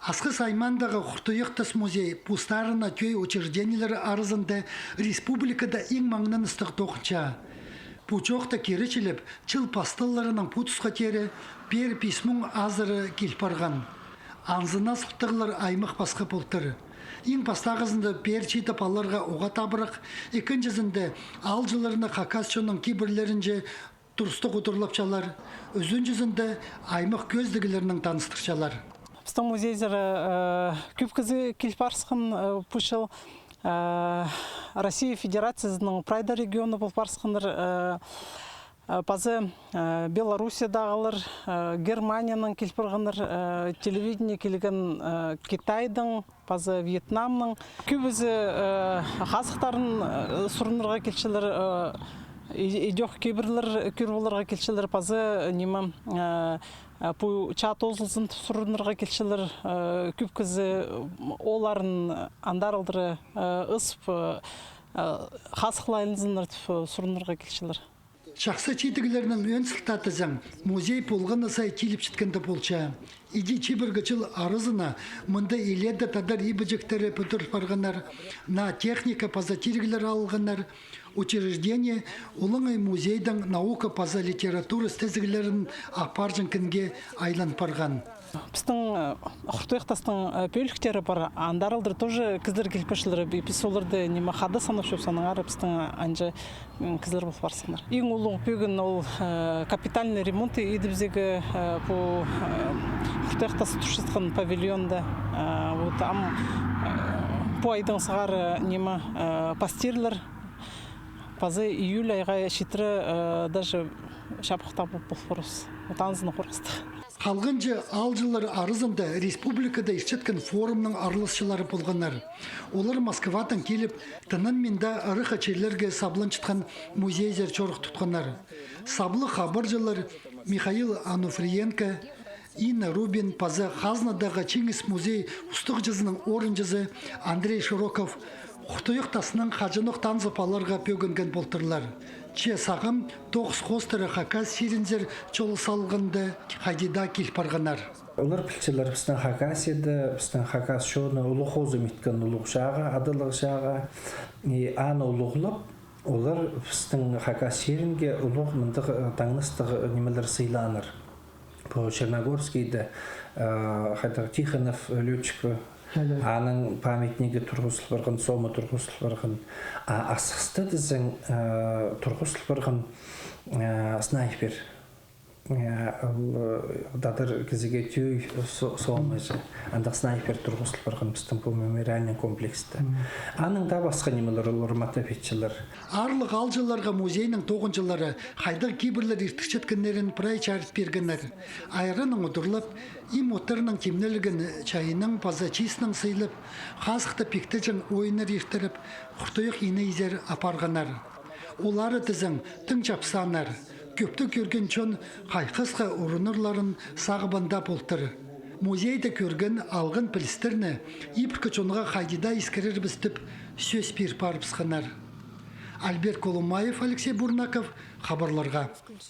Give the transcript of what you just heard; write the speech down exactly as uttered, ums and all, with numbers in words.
Асхыс аймаандағы Хуртуях тас музей постарына тӧӧй учреждениелер аразында республикада иң маңнаныстығ тоғынча. Пу чоохта киречілеп, чыл пасталларынаң пу тусха теере пеер пис муң азыра кил парған. Анзына сылтағлар аймах-пасха полтыр. Иң пастағызында пеер читі палаларға оға табырах, ікінҷізінде аалҷыларны хакас чонның кибірлерінҷе турыстығ удурлапчалар, ӱзінҷізінде аймах кӧзідіглернең таныстырчалар. Пістің музейзер, э, кӧп кізі кил парысхан, э, пу чыл, э, Россия Федерациязының прайда регионы пол парысханнар, э, э, паза, э, Белоруссиядағылар, э, Германияның кил парғаннар, э, телевидение килген, э, Китайдың, паза Вьетнамның. Кӧбізі, э, хазыхтарын, э, сурынарға килчелер, э, и-, идӧк кибірлер кӧр поларға килчелер, паза, ниме, э, э, пу чаа тоозылзын тіп сурынарға килчелер, э, кӧп кізі, м, оолларын андар алдыра, э, ызып, э, э, хазыхла айланзыннар тіп, э, сурынарға килчелер. Чахсы чидіглернің ӧӧн сылтаа тізең, музей полған на сай тиліпчеткенде полча. Иди чибіргі чыл аразына мында илееде тадар ибіҷектері пӱдіріл парғаннар, наа техника паза тиріглер алылғаннар. Учреждение олаңай музейдің наука паза литература істезіглерін апарҷаң кінге айлан парған. Пістің, э, Хуртуях тастың, э, пӧліктері пар, андар алдыра тоже кізілер киліп парчалар, пі-, піс оларды, ниме, хада санап чӧп, санаңар, пістің анҷа, м, кізілер пол парысханнар. Иң улуғ пӧгін ол, э, капитальный ремонт идібізерге, э, пу, э, Хуртуях тас турчатхан павильонда. Э, вот ам, э, пу айдаң сығара, ниме, э, пастирлер. Паза июль айға читіре, э, даже чабыхтап пол парарбыс. Вот анзына хорғыстығ. Халғанҷы аалҷылар аразында республикада иртчеткен форумның араласчылары полғаннар. Олар Москвадаң киліп, тынанмин даа ыраххы чирлерге сабланчатхан музейзер чорых тутханнар. Саблығ хабарҷылар Михаил Ануфриенко, Инна Рубин паза хазнадағы Чиңіс музей устағҷызының орынҷызы Андрей Широков Хуртуях таснаң хаҷанох танызып аларға пӧгінген полтырлар. Че сағам тоғыс хоостыра хакас чирінзер чол салғанда хайди даа кил парғаннар. Олар пілчелер пістің Хакасияда, пістің хакас чоны улуғ хозым иткен улуғ чааға, адалығ чааға. И аны улуғлап, олар пістің хакас чирінге улуғ мындағ, э, таңнастығ нимелер сыйлааннар. Пу Черногорскийде, э, хайдағ Тихонов, э, лётчик, э, аның памятнигі турғызыл парған, сомы турғызыл парған. А Асхыста тізең, э, турғызыл парған, э, снайпер. Э, ол, э, тадар кізіге тӧӧй со-, сомы же. Андағ снайпер турғызыл парған пістің пу мемориальный комплексте. Аның даа пасха нимелер олар матап итчелер. Аарлығ аалҷыларға музейнің тоғынҷылары хайдағ кибірлер иртірчеткеннерін прай чарыт пиргеннер. Айранаң удурлап, им оттарынаң тимнелген чайынаң паза чиснең сыйлап, хазыхты пиктеҷең ойыннар иртіріп, Хуртуях инейзер апарғаннар. Олары тізең тың чапсааннар. Кӧптіг кӧрген чон хайхасха урунарларын сағып анда полтыр. Музейде кӧрген, алған пілістерні ибіркі чонға хайди даа искірербіс тіп сӧс пир парыбысханнар. Альберт Колумаев, Алексей Бурнаков, хабарларға.